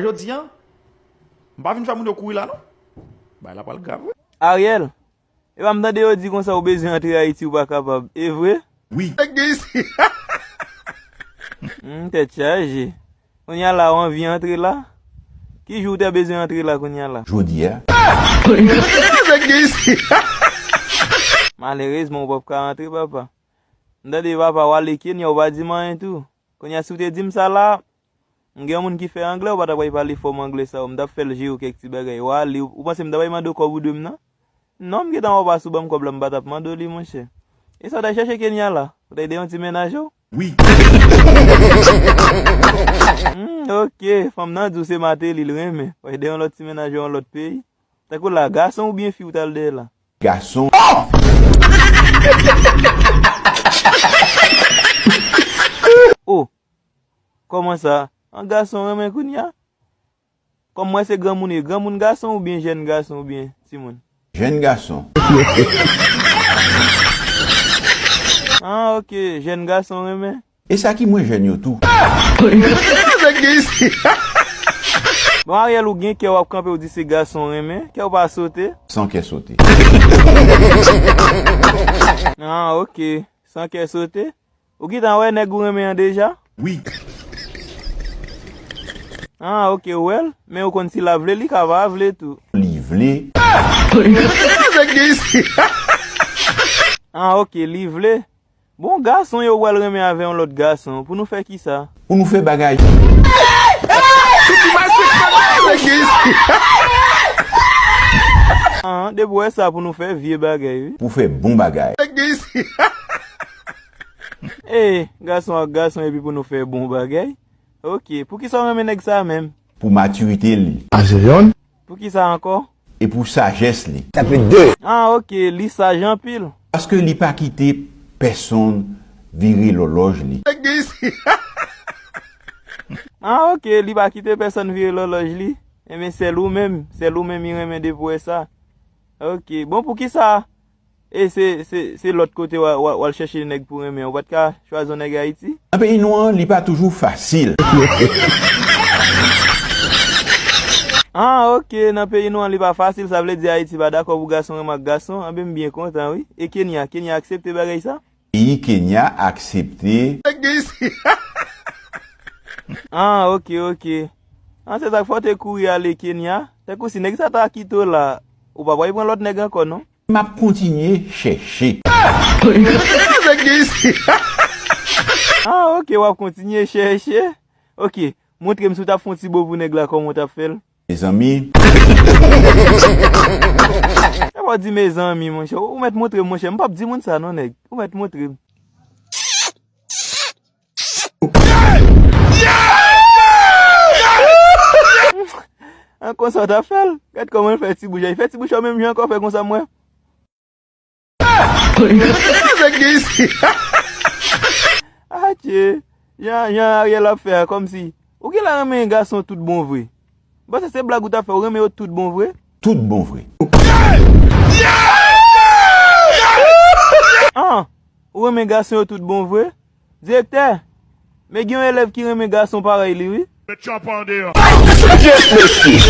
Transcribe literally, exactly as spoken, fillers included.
Jodi a, m pa vin fè moun yo kouri la non. Bagay la pral grav wi. Ariel, epa m tande yo di konsa ou bezwen antre Ayiti ou pa kapab. E vre? Wi. Hmm, tèt chaje. Kounye a la ou anvi antre la? Ki jou ou te bezwen antre la kounye a la? Jodi a. Malerezman ou p ap ka antre papa. M tande papa w ale Kenya ou pa di m anyen tou. Kounye a si w te di m sa la, m gen yon moun ki fè anglè ou pa ta pral pale fòm anglè sa yo, m t ap fè l jere w kèk ti bagay. W ale, ou panse m ta pral mande w kòb ou dwe m nan? Non, m gentan wè w pa sou ban m kòb la, m pa t ap mande w li monchè. E sa w t al chèche Kenya la? Ou t al ede yon ti mennaj ou? Wi. Hmm, ok, fanm nan di w se Martelly l renmen. W al ede yon lòt ti mennaj ou yon lòt peyi. Tankou la, gason oubyen fi ou t al dèyè la? Gason. Oh! Kòman sa? An gason renmen kounye a? Kòm mwen se granmoun e granmoun gason oubyen jèn gason oubyen timoun? Jèn gason. Ah, ok, jèn gason renmen. E sa ki mwen jèn yo tou. Bon, Ariel, ou gen kè w ap kanpe, ou di se gason renmen, kè w pa sote? San kè sote. Ah, ok. San kè sote? Ou gentan wè nèg ou renmen an deja? Wi. Ah, ok, ou wè l. Men ou konn si l ap vle, li ka pa vle tou. Li vle. Ah, ok, li vle. Bon, gason yo pral renmen avè yon lòt gason. Pou nou fè kisa? Pou nou fè bagay. Ah, depi w wè sa pou nou fè vye bagay, wi. Pou fè bon bagay. Eh, gason ak gason epi pou nou fè bon bagay. Ok, poukisa w renmen nèg sa menm? Pou matirite li. A se yonn. Poukisa ankò? E pou sajès li. Sa fè de. Ah, ok, li saj anpil. Paske li pa kite pèsonn vire lòlòj li. Ah, ok, li pa kite pèsonn vire lòlòj li. Enben, sèl ou menm, sèl ou menm li renmen depi w wè sa. Ok, bon, poukisa? E se, se, se lòt kote w a, w a, w al chèche nèg pou renmen. Ou pa t ka chwazi yon nèg Ayiti? Nan peyi nou an, li pa toujou fasil. Ah, ok, nan peyi nou an, li pa fasil, sa vle di Ayiti pa dakò pou gason renmen ak gason. Anben, m byen kontan, wi. E Kenya, Kenya aksepte bagay sa? Peyi Kenya aksepte. Ah, ok, ok. Ah, se sa k fè w te kouri ale Kenya. Tankou si nèg sa ta kite w la, ou pa pral pran lòt nèg ankò, non? M ap kontinye chèche. Ah, ok, w ap kontinye chèche. Ok, montre m si w t ap fè yon ti bo pou nèg la, kòman w t ap fè l? Mezanmi. Epa w di mezanmi, monchè. Ou mèt montre m, monchè. M p ap di moun sa, non, nèg. Ou mèt montre m. An konsa w t ap fè l? Gad kòman l fè ti bouch la. Li fè ti bouch la menm jan ankò, fè konsa m wè. Atye, jan, jan Ariel ap fè a, kòmsi ou genlè renmen gason tout bon vre. M panse se blag ou t ap fè, ou renmen yo tout bon vre? Tout bon vre. Ah, ou renmen gason yo tout bon vre? Direktè, men gen yon elèv ki renmen gason parèy li, wi. Met chòp an deyò. Yes, mesye.